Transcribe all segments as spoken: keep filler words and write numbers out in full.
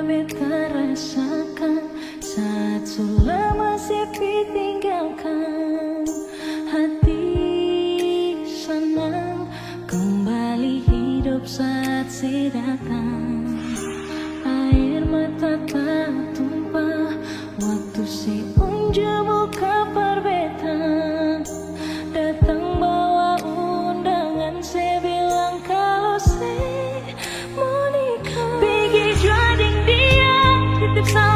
beta rasakan saat su lama sepi tinggalkan. Hati sanang kembali hidup saat se datang. Air mata tatumpah waktu se unjuk muka par beta. Datang bawa undangan, se bilang kalo se mo nikah. Pigi jua deng dia, titip sa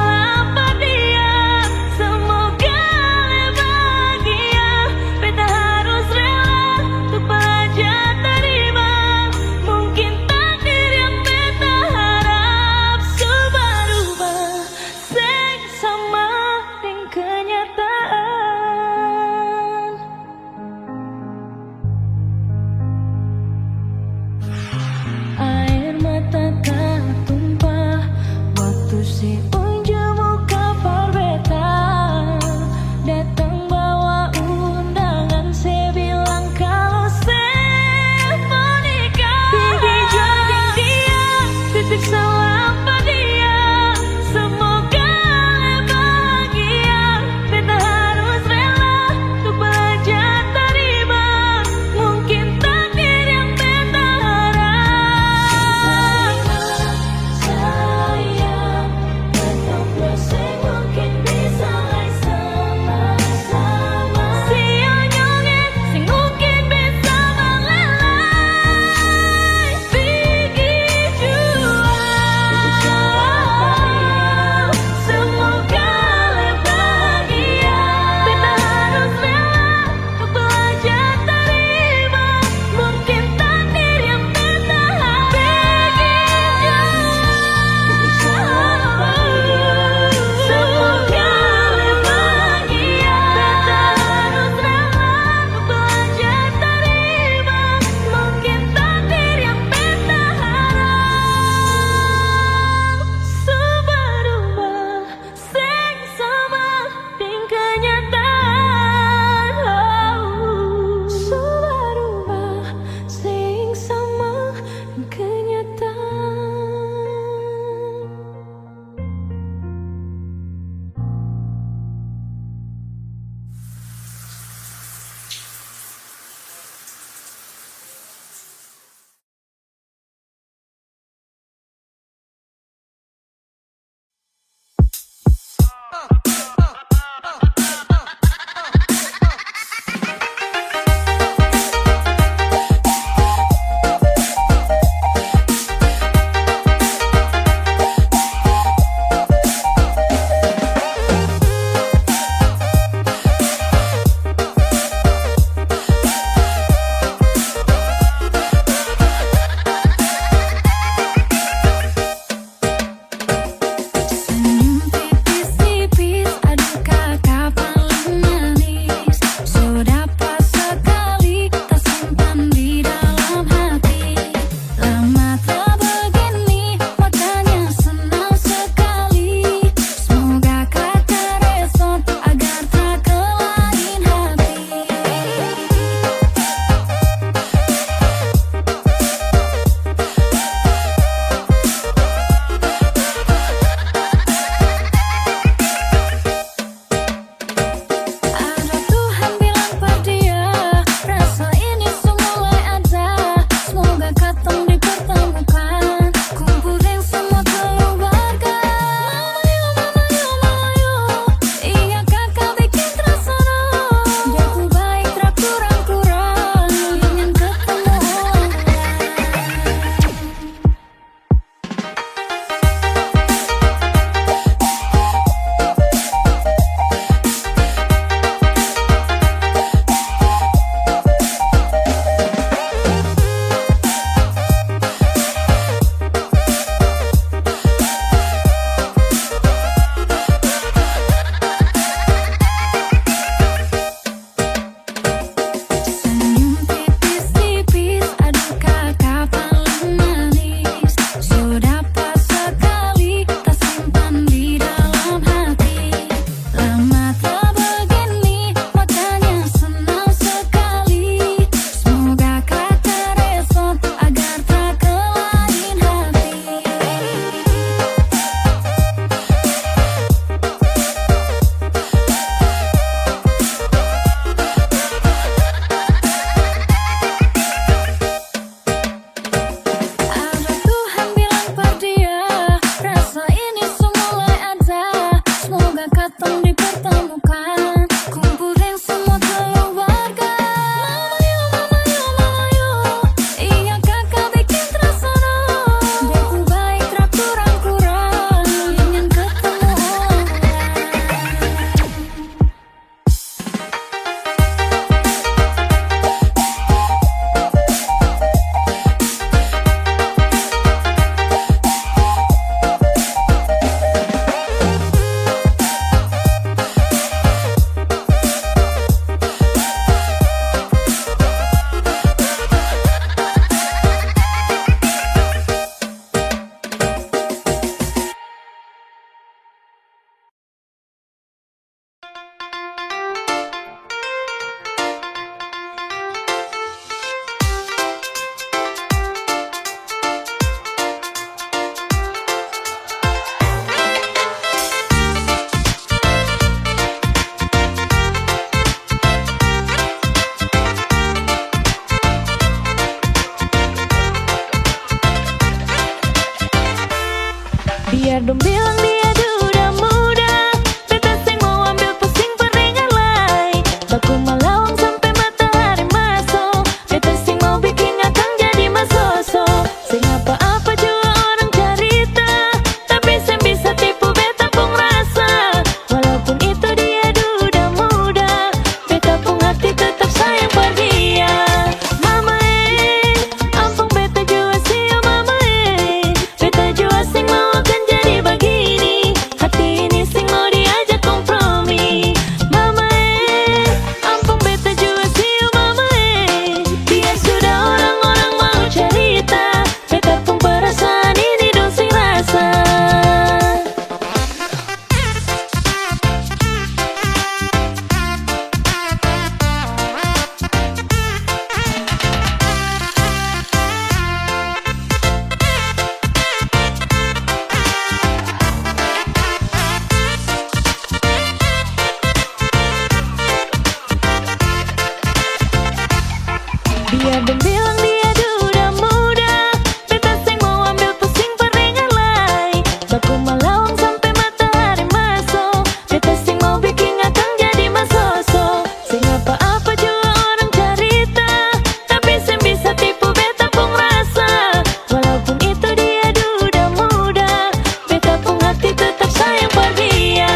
Biar dong bilang dia duda muda, beta seng mau ambil pusing par dengar lai. Baku malawang sampe matahari maso, beta seng mau biking akang jadi masoso. Seng apa-apa jua orang carita, tapi seng bisa tipu beta pung rasa. Walaupun itu dia duda muda, beta pung hati tetap sayang par dia.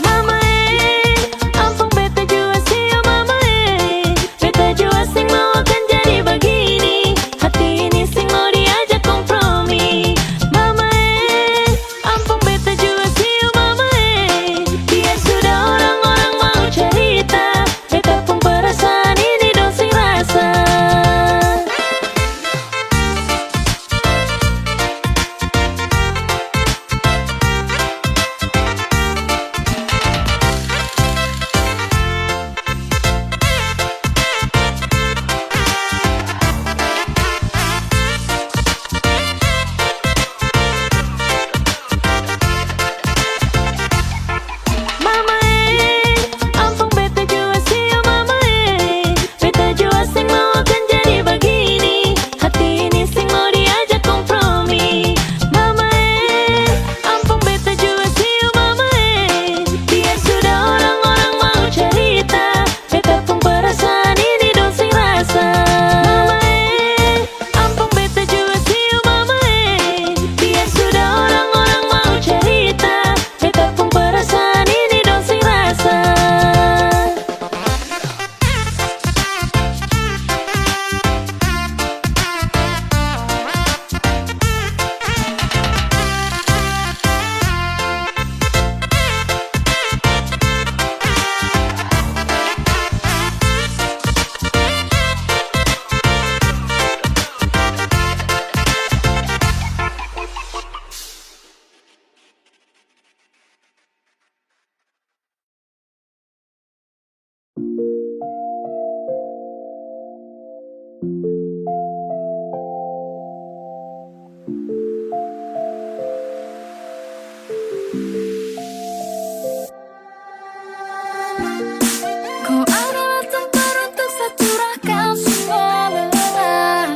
Mama e, ampung beta jua sio mama e. Beta jua seng mau akan jadi bagini. Hati ini seng mau diajak kompromi. Mama e, ampung beta jua sio mama e. Biar sudah orang-orang mau carita, beta pung perasaan ini dong seng rasa. Mama e, ampung beta jua sio mama e. Beta jua seng mau akan jadi bagini. Hati ini seng mau diajak kompromi. Mama e, ampung beta jua sio mama e. Biar sudah orang-orang mau carita, beta pung perasaan ini dong seng rasa. Mama e, ampung beta jua sio mama e. Biar sudah orang-orang mau carita, beta pung perasaan ini dong seng rasa. Kau adalah tempat untuk saya curahkan semua lelah.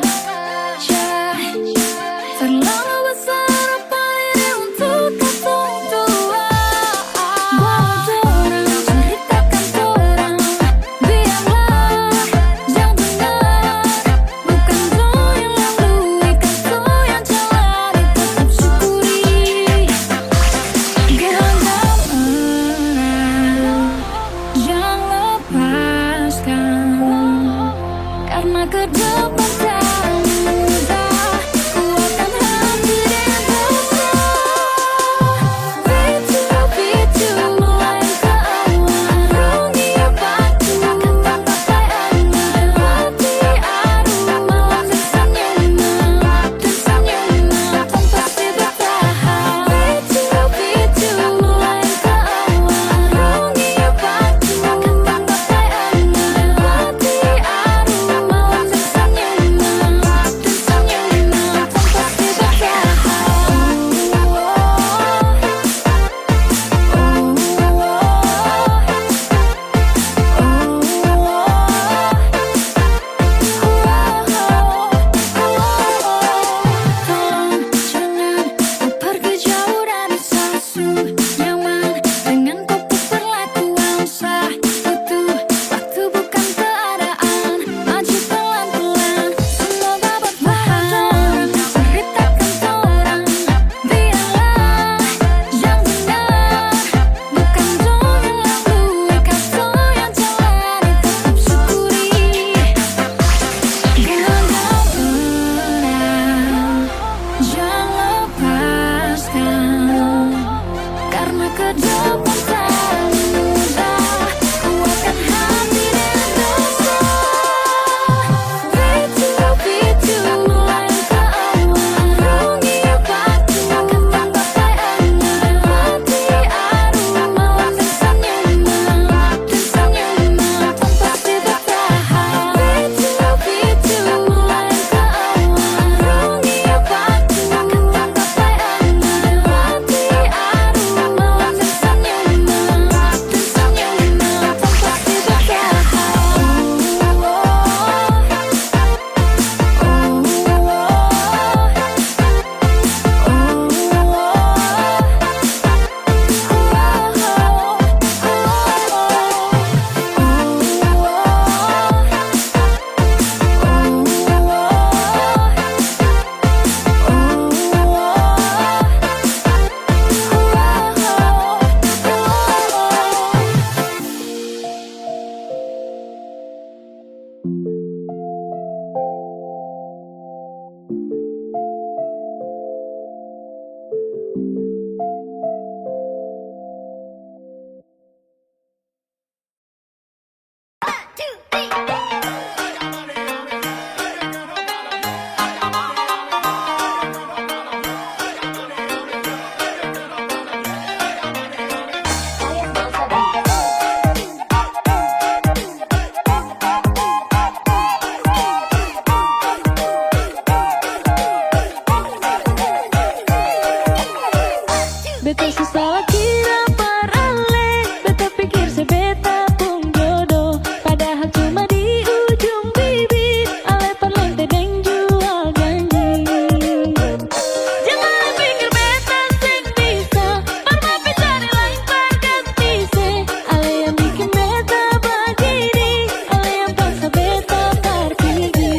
Terlalu besar apa ini untuk katong dua? Walau dorang ceritakan torang, biarlah yang dengar. Bukan doi yang lalui, katong yang jalani, tetap syukuri. Genggam erat, jang lepaskan, karna ke depan tak mudah. Kuatkan hati deng doa. Beta su salah kira par ale, beta pikir se beta pung jodo, padahal cuma di ujung bibir, ale par lente deng jual janji. Jang ale pikir beta seng bisa, par bape cari laeng par ganti se, ale yang biking beta bagini, ale yang paksa beta par pigi.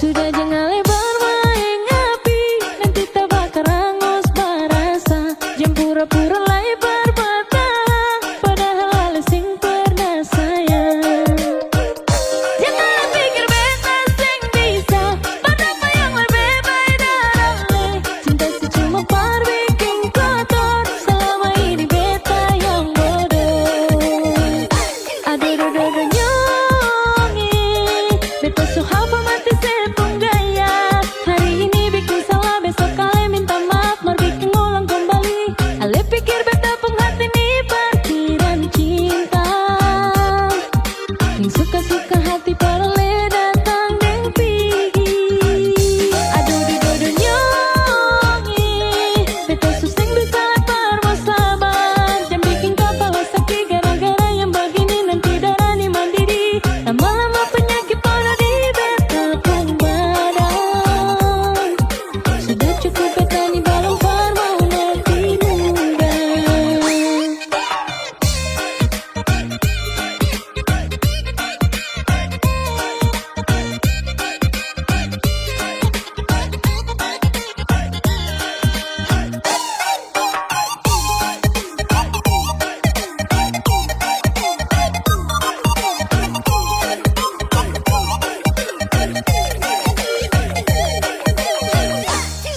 Sudah jang ale barmaeng api, nanti tabakar angus barasa. Jang pura-pura lai par batahang, padahal ale seng pernah sayang. Jang ale pikir beta seng bisa, par dapa yang lebe bae dari ale. Cinta se cuma par biking kotor, selama ini beta yang bodoh. Aduh, duh, duh, duh, nyong e. Beta su hafal mati se pung gaya. Hari ini biking salah, besok ale minta maaf, mar biking ulang kembali. Ale pikir beta pung hati ni parkiran cinta. Yang suka-suka hati par ale datang deng pigi. Aduh, duh, duh, duh, nyong e. Beta su seng bisa lai par mo sabar. Jang biking kapala saki gara-gara yang bagini, nanti darah ni mandidi. Lama-lama penyakit pado di beta pung badan. Sudah cukup beta ni balong par mau mati muda.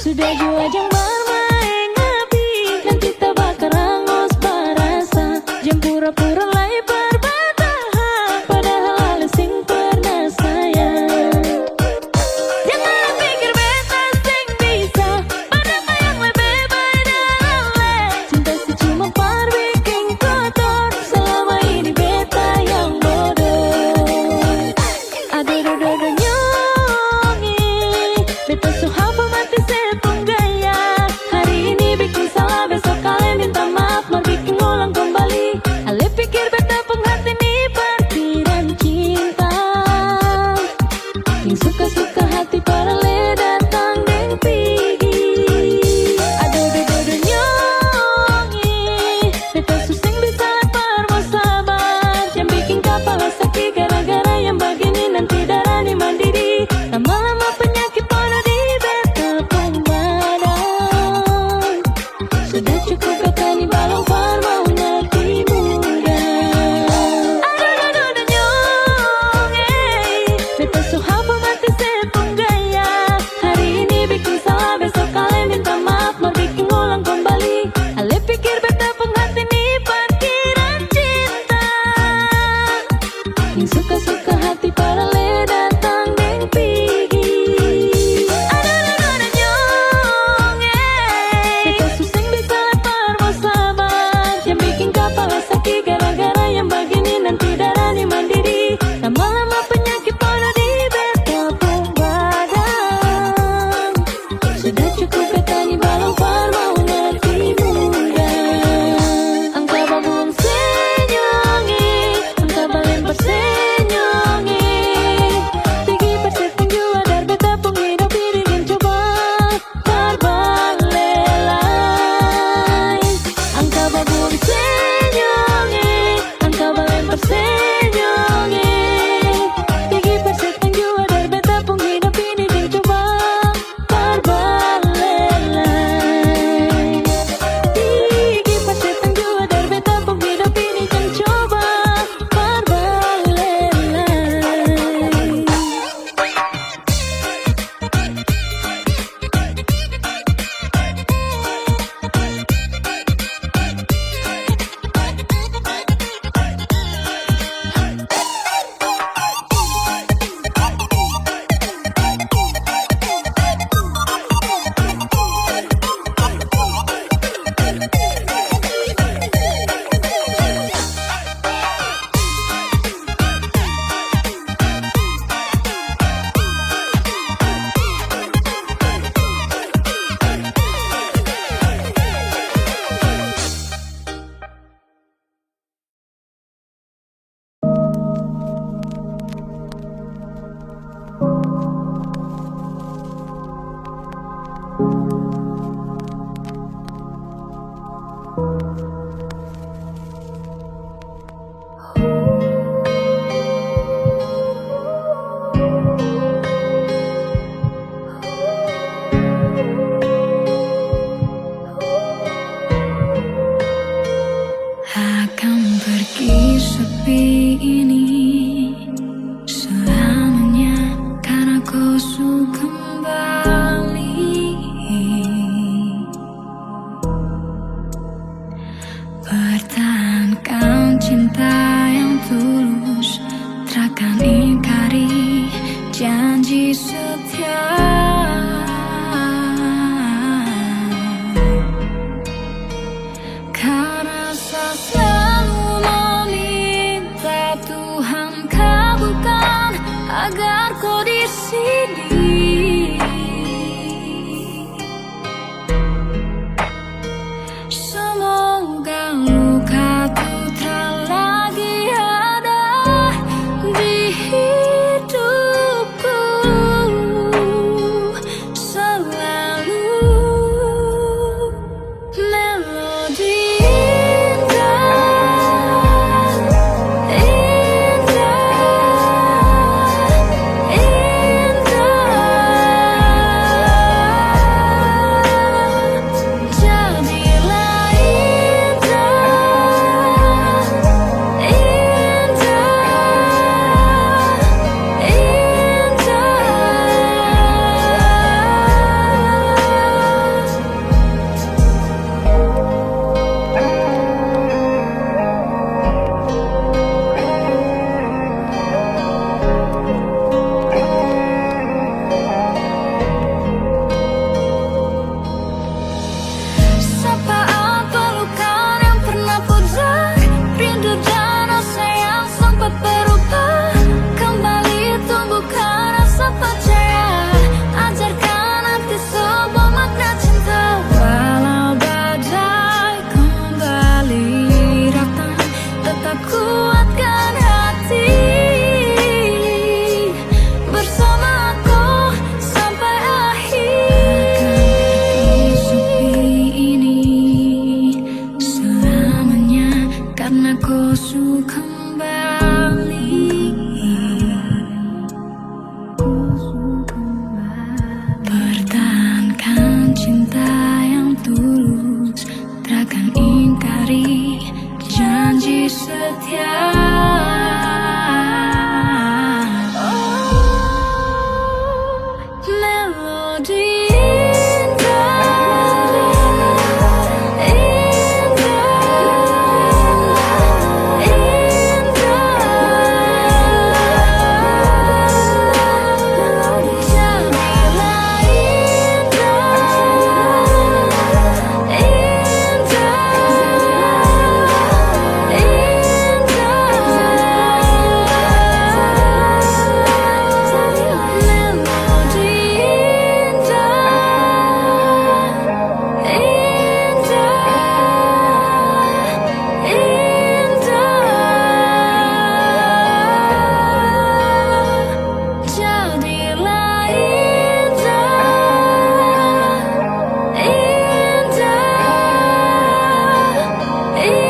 Sudah jua jang barmaeng api, nanti tabakar angus barasa. Jang pura-pura lai par batahang, padahal ale seng pernah sayang. Jang ale pikir beta seng bisa, par dapa yang lebe bae dari ale. Cinta se cuma par biking kotor, selama ini beta yang bodoh. Aduh, duh, duh, duh, nyong e. Beta su hafal mati se pung gaya. Hari ini biking salah, besok ale minta maaf, mar biking ulang kembali. Ale pikir beta pung hati ni parkiran cinta. Yang suka-suka hati par ale datang deng pigi. Aduh, duh, duh, duh, nyong e. Beta su seng bisa lai par mo sabar. Jang biking kapala saki gara-gara yang bagini, nanti darah ni mandidi. Lama-lama penyakit pado di kembali. Pertahankan cinta yang tulus, takkan ingkari janji setia. Karasa selalu meminta Tuhan kabulkan agar ko di sini. Semoga luka tu tak lagi ada di hidupku selalu. Melodi indah, indah, indah. Jadilah indah, indah, indah. Sapaan pelukan yang pernah pudar, rindu dan rasa yang sempat berubah. Kembali tumbuhkan rasa percaya, ajarkan arti sebuah makna cinta. Walau badai kembali datang, tetap kuatkan hati. Bersamaku sampai akhir. Sepi ini selamanya karena ko su kembali. Pertahankan cinta yang tulus, takkan ingkari janji setia. Oh, melodi indah, indah, indah. Jadilah indah, indah, indah. Melodi indah, indah, indah. Jadilah indah, indah, indah.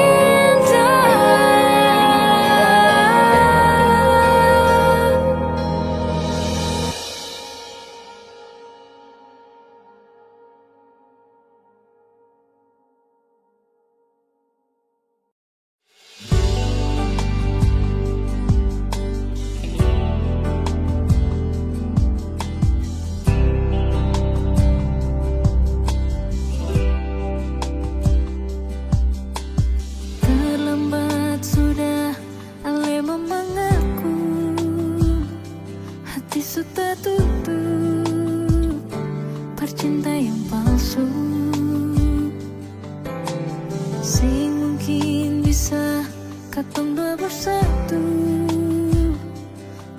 Terlambat sudah ale memanggilku. Hati su tatutup, percintaan yang palsu. Seng mungkin bisa katong dua bersatu.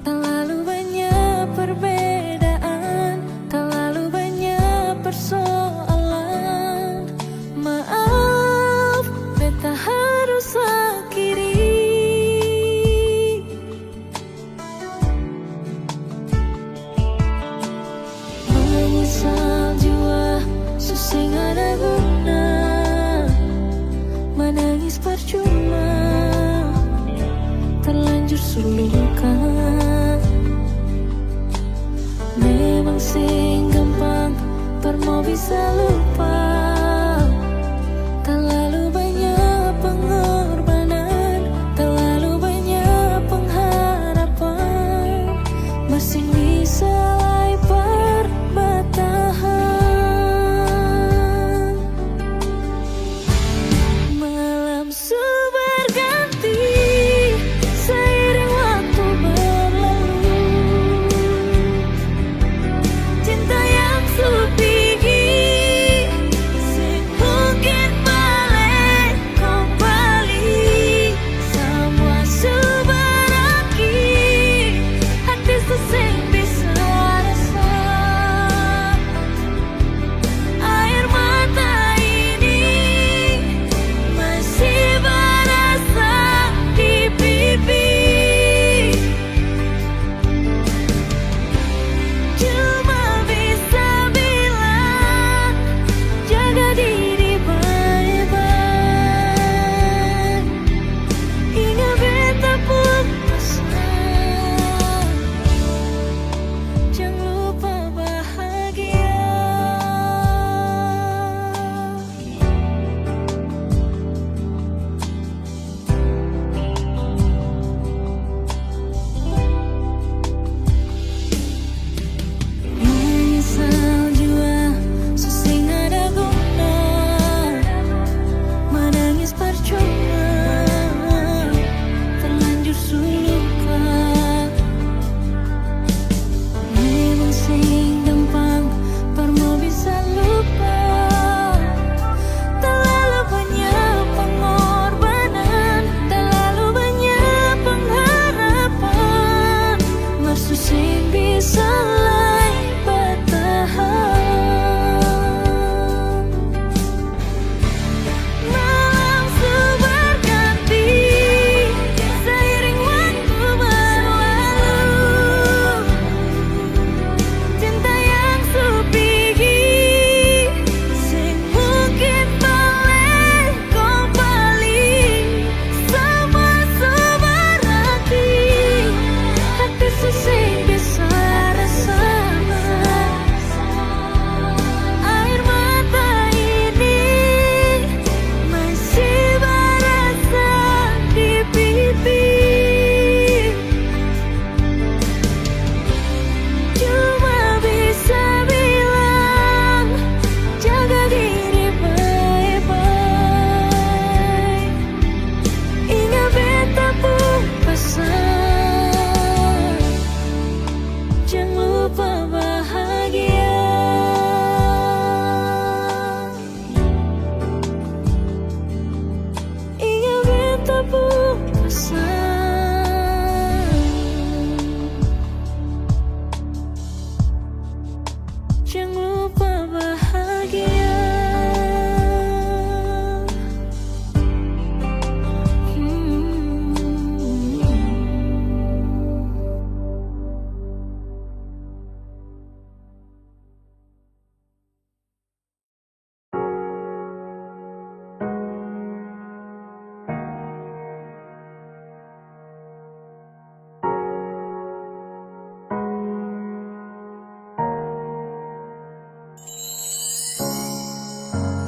Talalu banya perbedaan, talalu banya persoalan. Maaf, beta harus akhiri. Menyesal jua su seng ada guna, manangis parcuma, terlanjur su luka. Memang seng gampang par mo bisa lupa. Talalu banya pengorbanan, talalu banya pengharapan, masing bisa lai par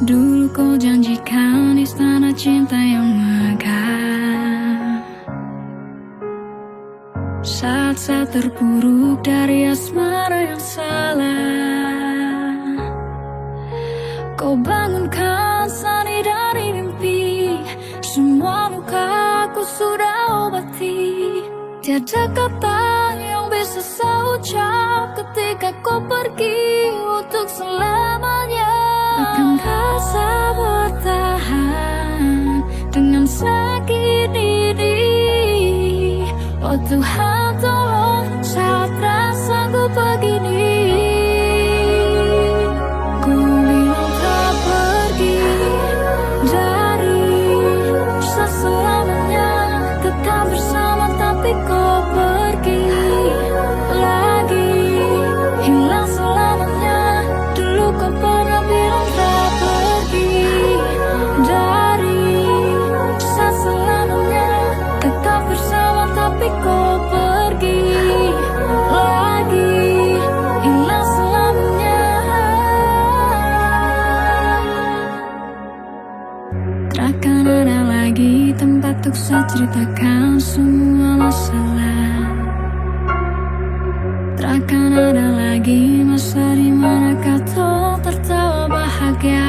Dulu ko janjikan istana cinta yang megah. Saat-saat terpuruk dari asmara yang salah, ko bangunkan sani dari mimpi. Semua luka ko sudah obati. Tiada kata yang bisa saya ucap ketika ko pergi untuk selamanya. Akankah saya bertahan dengan sakit ini? Oh Tuhan, tolong, saya tak sanggup begini. Ku bilang tak pergi dari saya selamanya, tetap bersama, tapi ko pergi lagi, hilang selamanya. Dulu ko pernah bilang tak pergi dari saya selamanya, tetap bersama, tapi ko pergi lagi, hilang selamanya. Takkan ada lagi tempat untuk saya ceritakan semua masalah. Takkan ada lagi masa di mana katong tertawa bahagia.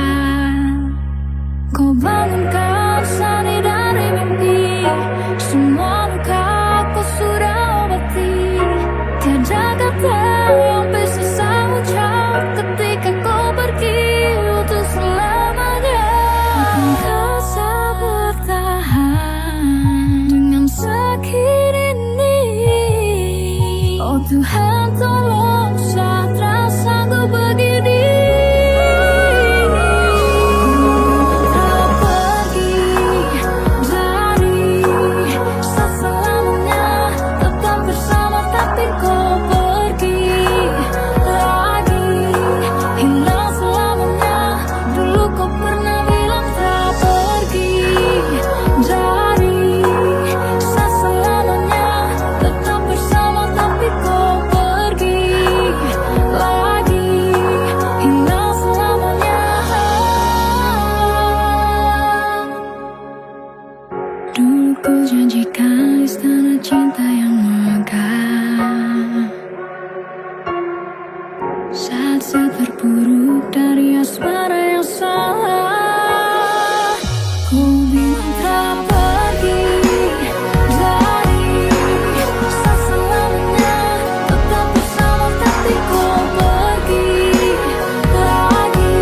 Ko bangunkan sani dari mimpi. Semua luka ko sudah obati. Tiada kata yang bisa saya ucap ketika ko pergi untuk selamanya. Akankah saya bertahan dengan sakit ini? Oh Tuhan, tolong, saya tak sanggup begini. Tak pergi dari saya selamanya, tetap bersama, tapi ko pergi lagi, hilang selamanya. Dulu ko pernah bilang tak pergi dari saya selamanya, tetap bersama, tapi ko pergi lagi, hilang selamanya. Dulu ko janjikan istana cinta yang megah. Saat saya terpuruk dari asmara yang salah, ko bilang tak pergi dari saya selamanya, tetap bersama, tapi ko pergi lagi,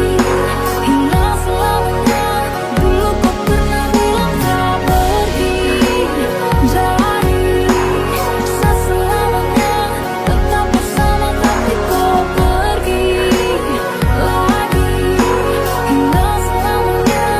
hilang selamanya. Dulu ko pernah bilang tak pergi dari saya selamanya, tetap bersama, tapi ko pergi lagi, hilang selamanya.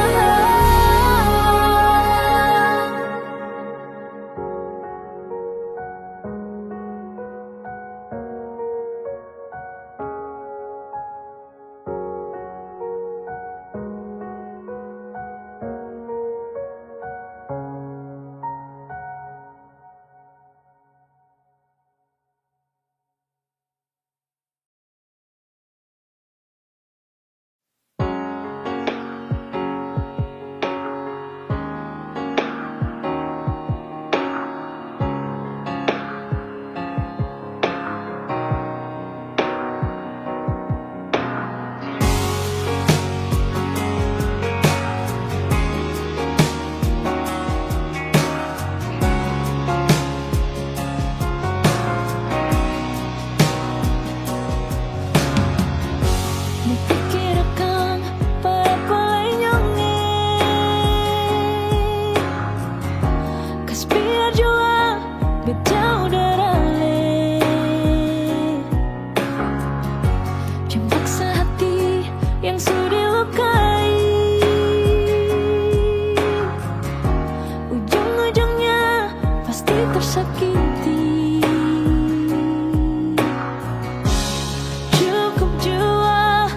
Pikir akang pa kolenyong e, kas biar jua bet jauh dari ale. Jang paksa hati yang su dilukai, ujung-ujungnya pasti tersakiti. Cukup jua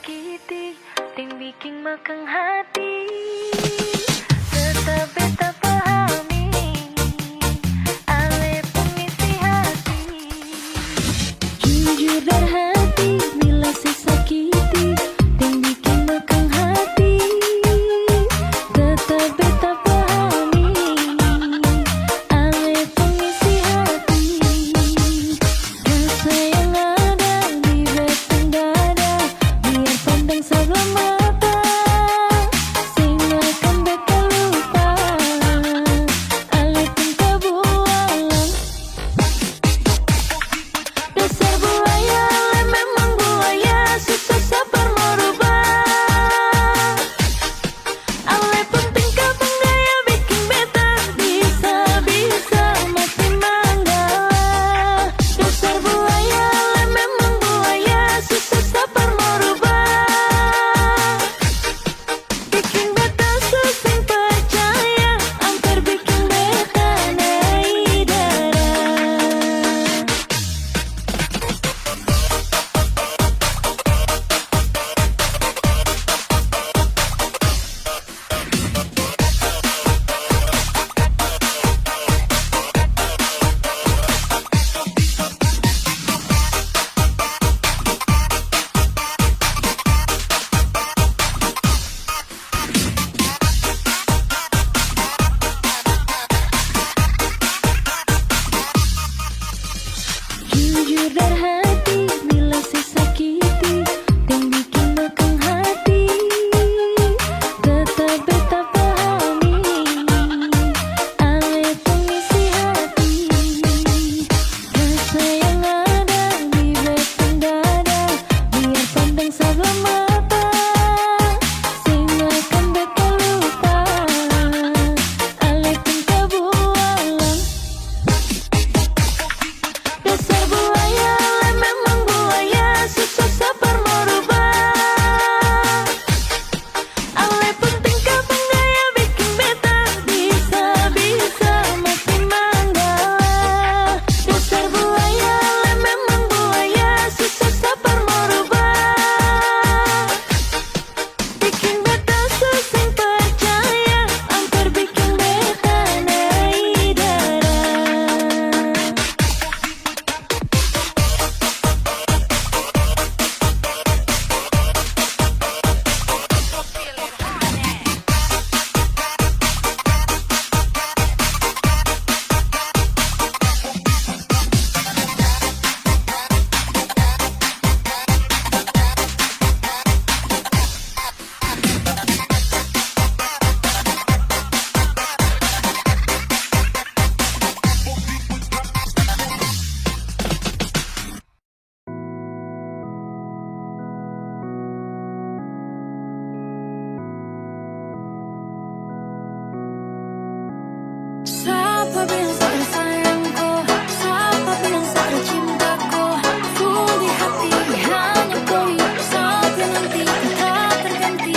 Sakiti deng biking makang hati, tetap beta pahami, ale pung isi hati. Jujur dari hati, bila se sakiti deng biking makang hati, tetap beta pahami, ale pung isi hati. Rasa yang ada di beta dada, biar pandang sabla mata, seng akan beta lupa, ale pung kabualang. Dasar buaya, ale memang buaya, su sasapar mo rubah. Ale pung tingkah pung gaya biking beta bisa-bisa mati manggala. Dasar buaya, ale memang buaya, su sasapar mo rubah. Biking beta su seng parcaya, amper biking beta nae darah. Jujur dari hati, bila se sakiti deng biking makang hati, tetap beta pahami, ale pung isi hati. Rasa yang ada di beta dada, biar pandang sabla mata, seng akan beta lupa, ale pung kabualang. Dasar buaya, ale memang buaya, su sasapar mo rubah. Ale pung tingkah pung gaya biking beta bisa-bisa mati manggala. Dasar buaya, ale memang buaya, su sasapar mo rubah. Biking beta su seng parcaya, amper biking beta nae darah. Sapa bilang sa ada sayang ko? Sapa bilang sa ada cinta ko? Full di hati, hanya koi, satu nanti tak terganti.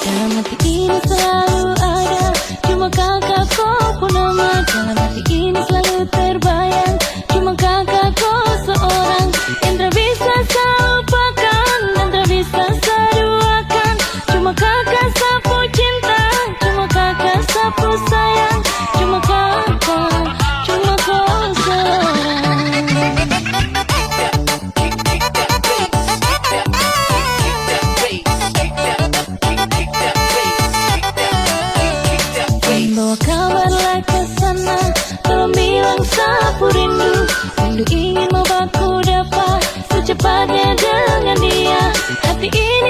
Dalam hati ini selalu ada, cuma kaka ko pung nama. Dalam hati ini selalu terbayang, cuma kaka ko seorang. Yang tak bisa saya lupakan, yang tak bisa saya duakan. Cuma kaka sapu cinta, cuma kaka sapu sayang. Cuma kaka, cuma ko seorang. Bawa kabar lai ka sana, tolong bilang sapu rindu. Rindu ingin mo baku dapa secepatnya dengan dia. Hati ini